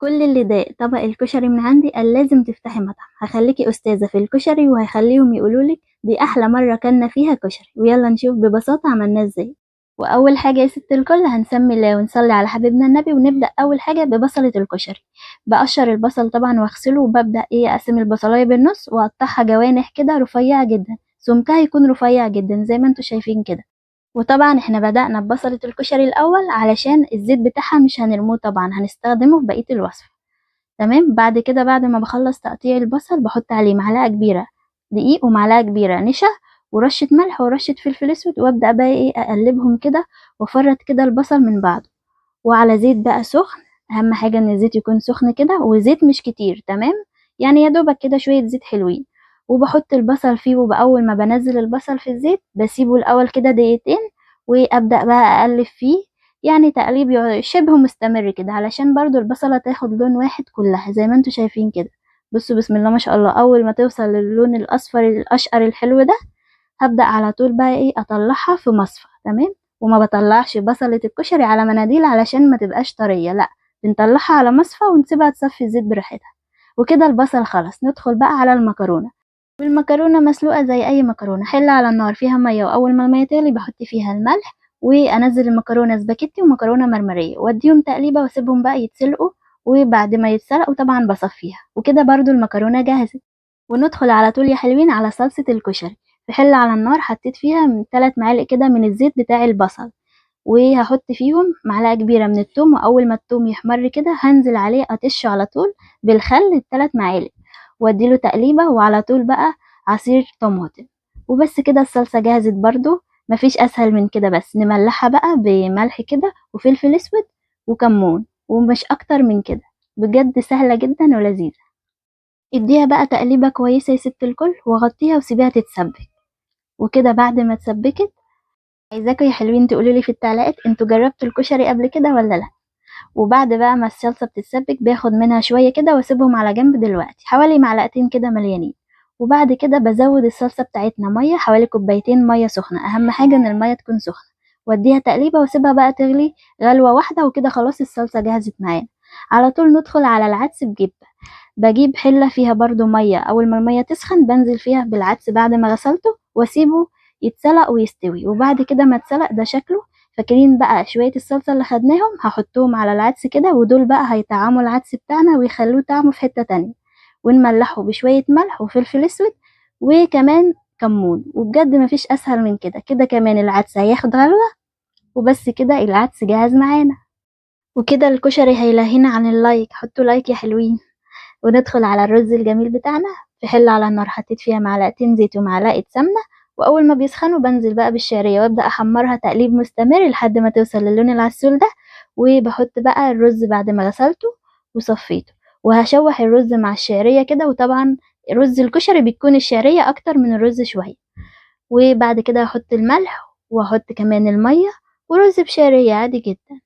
كل اللي داق طبق الكشري من عندي قال لازم تفتحي مطعم، هخليكي أستاذة في الكشري وهخليهم يقولولك دي أحلى مرة كلنا فيها كشري. ويلا نشوف ببساطة عملناه ازاي. وأول حاجة يا ست الكل هنسمي الله ونصلي على حبيبنا النبي، ونبدأ أول حاجة ببصلة الكشري. بقشر البصل طبعا واغسله، وببدأ أقسم البصلاية بالنص وأقطعها جوانح كده رفيعة جدا، سمكها يكون رفيع جدا زي ما انتوا شايفين كده. وطبعا احنا بدأنا ببصلة الكشري الأول علشان الزيت بتاعها مش هنرموه، طبعا هنستخدمه في بقية الوصفة. تمام. بعد كده بعد ما بخلص تقطيع البصل بحط عليه معلقة كبيرة دقيق ومعلقة كبيرة نشا ورشة ملح ورشة فلفل اسود، وابدأ بقى اقلبهم كده وافرط كده البصل من بعضه. وعلى زيت بقى سخن، اهم حاجة ان الزيت يكون سخن كده، وزيت مش كتير، تمام، يعني يا دوبك كده شوية زيت حلوين. وبحط البصل فيه، وبأول ما بنزل البصل في الزيت بسيبه الأول كده دقيقتين، وأبدأ بقى أقلب فيه، يعني تقليب شبه مستمر كده، علشان برضو البصلة تاخد لون واحد كلها زي ما انتوا شايفين كده. بصوا بسم الله ما شاء الله، أول ما توصل للون الأصفر الأشقر الحلو ده هبدأ على طول بقى أطلعها في مصفى. تمام. وما بطلعش بصلة الكشري على مناديل علشان ما تبقاش طرية، لا بنطلعها على مصفى ونسيبها تصفي الزيت براحتها. وكده البصل خلص. ندخل بقى على المكرونة. والمكرونة مسلوقة زي أي مكرونة، حلة على النار فيها مية، وأول ما المية تغلي بحط فيها الملح، وأنزل المكرونة سباكيتي ومكرونة مرمرية، وأديهم تقليبة وأسيبهم بقى يتسلقوا، وبعد ما يتسلقوا طبعا بصفيها. وكده برضو المكرونة جاهزة. وندخل على طول يا حلوين على صلصة الكشري. في حلة على النار حطيت فيها من 3 معالق كده من الزيت بتاع البصل، وهحط فيهم معلقة كبيرة من التوم، وأول ما التوم يحمر كده هنزل عليه أطشه على طول بالخل التلات معالق، واديله تقليبة، وعلى طول بقى عصير طماطم. وبس كده الصلصة جهزت برضو، مفيش أسهل من كده. بس نملحها بقى بملح كده وفلفل أسود وكمون، ومش أكتر من كده. بجد سهلة جدا ولذيذة. اديها بقى تقليبة كويسة يا ست الكل، وغطيها وسيبيها تتسبك. وكده بعد ما اتسبكت، عايزاكم يا حلوين تقولوا لي في التعليقات انتوا جربتوا الكشري قبل كده ولا لا. وبعد بقى ما الصلصة بتتسبك باخد منها شوية كده واسيبهم على جنب دلوقتي، حوالي معلقتين كده مليانين. وبعد كده بزود الصلصة بتاعتنا مية، حوالي كوبايتين مية سخنة، اهم حاجة ان المية تكون سخنة، واديها تقليبة واسيبها بقى تغلي غلوة واحدة. وكده خلاص الصلصة جهزت معانا. على طول ندخل على العدس بجبة. بجيب حلة فيها برضو مية، اول ما المية تسخن بنزل فيها بالعدس بعد ما غسلته، واسيبه يتسلق ويستوي. وبعد كده ما اتسلق ده شكله. فاكرين بقى شوية الصلصة اللي خدناهم هحطهم على العدس كده، ودول بقى هيطعموا العدس بتاعنا ويخلوه طعمه في حتة تانية. ونملحه بشوية ملح وفلفل اسود وكمان كمون، وبجد مفيش اسهل من كده. كده كمان العدس هياخد غلوة، وبس كده العدس جاهز معانا. وكده الكشري هيلهينا عن اللايك، حطوا لايك يا حلوين. وندخل على الرز الجميل بتاعنا. في حلة على النار حطيت فيها معلقتين زيت ومعلقة سمنة، وأول ما بيسخنوا بنزل بقى بالشعرية وأبدأ أحمرها تقليب مستمر لحد ما توصل للون العسول ده. وبحط بقى الرز بعد ما غسلته وصفيته، وهشوح الرز مع الشعرية كده. وطبعا رز الكشري بتكون الشعرية أكتر من الرز شوية. وبعد كده هحط الملح وهحط كمان المية، ورز بشعرية عادي جدا.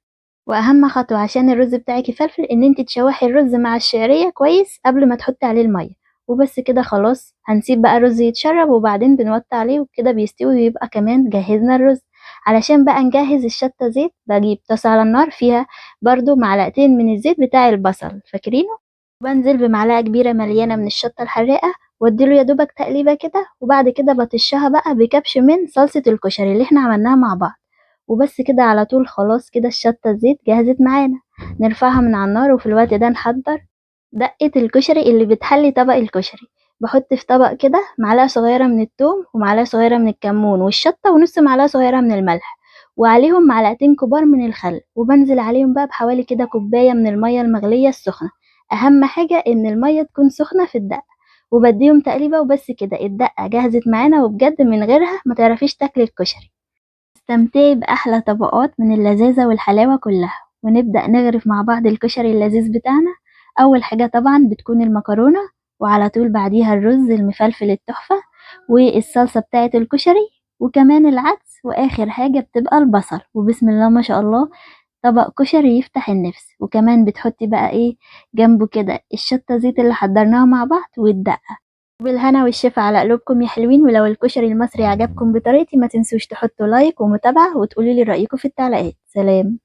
واهم خطوة عشان الرز بتاعك يفلفل ان انت تشوحي الرز مع الشعرية كويس قبل ما تحطي عليه المية. وبس كده خلاص هنسيب بقى الرز يتشرب، وبعدين بنوطي عليه وكده بيستوي، ويبقى كمان جهزنا الرز. علشان بقى نجهز الشطة زيت، بجيب طاسة على النار فيها برضو معلقتين من الزيت بتاع البصل فاكرينه، وبنزل بمعلقة كبيرة مليانة من الشطة الحراقة، واديله يا دوبك تقليبة كده. وبعد كده بطشها بقى بكبش من صلصة الكشري اللي احنا عملناها مع بعض. وبس كده على طول خلاص كده الشطة الزيت جهزت معانا. نرفعها من على النار، وفي الوقت ده نحضر دقة الكشري اللي بتحلي طبق الكشري. بحط في طبق كده معلقة صغيرة من التوم ومعلقة صغيرة من الكمون والشطة ونص معلقة صغيرة من الملح، وعليهم معلقتين كبار من الخل، وبنزل عليهم بقى بحوالي كده كوباية من المية المغلية السخنة. أهم حاجة إن المية تكون سخنة في الدقة، وبديهم تقليبة. وبس كده الدقة جهزت معانا، وبجد من غيرها ما تعرفيش تاكلي الكشري. استمتعي بأحلى طبقات من اللذاذة والحلاوة كلها. ونبدأ نغرف مع بعض الكشري اللذيذ بتاعنا. أول حاجة طبعا بتكون المكرونة، وعلى طول بعديها الرز المفلفل التحفة، والصلصة بتاعة الكشري، وكمان العدس، وآخر حاجة بتبقى البصل. وبسم الله ما شاء الله طبق كشري يفتح النفس. وكمان بتحطي بقى جنبه كده الشطة زيت اللي حضرناها مع بعض والدقة. بالهنا والشفا على قلوبكم يا حلوين. ولو الكشري المصري عجبكم بطريقتي ما تنسوش تحطوا لايك ومتابعة، وتقولوا لي رأيكم في التعليقات. سلام.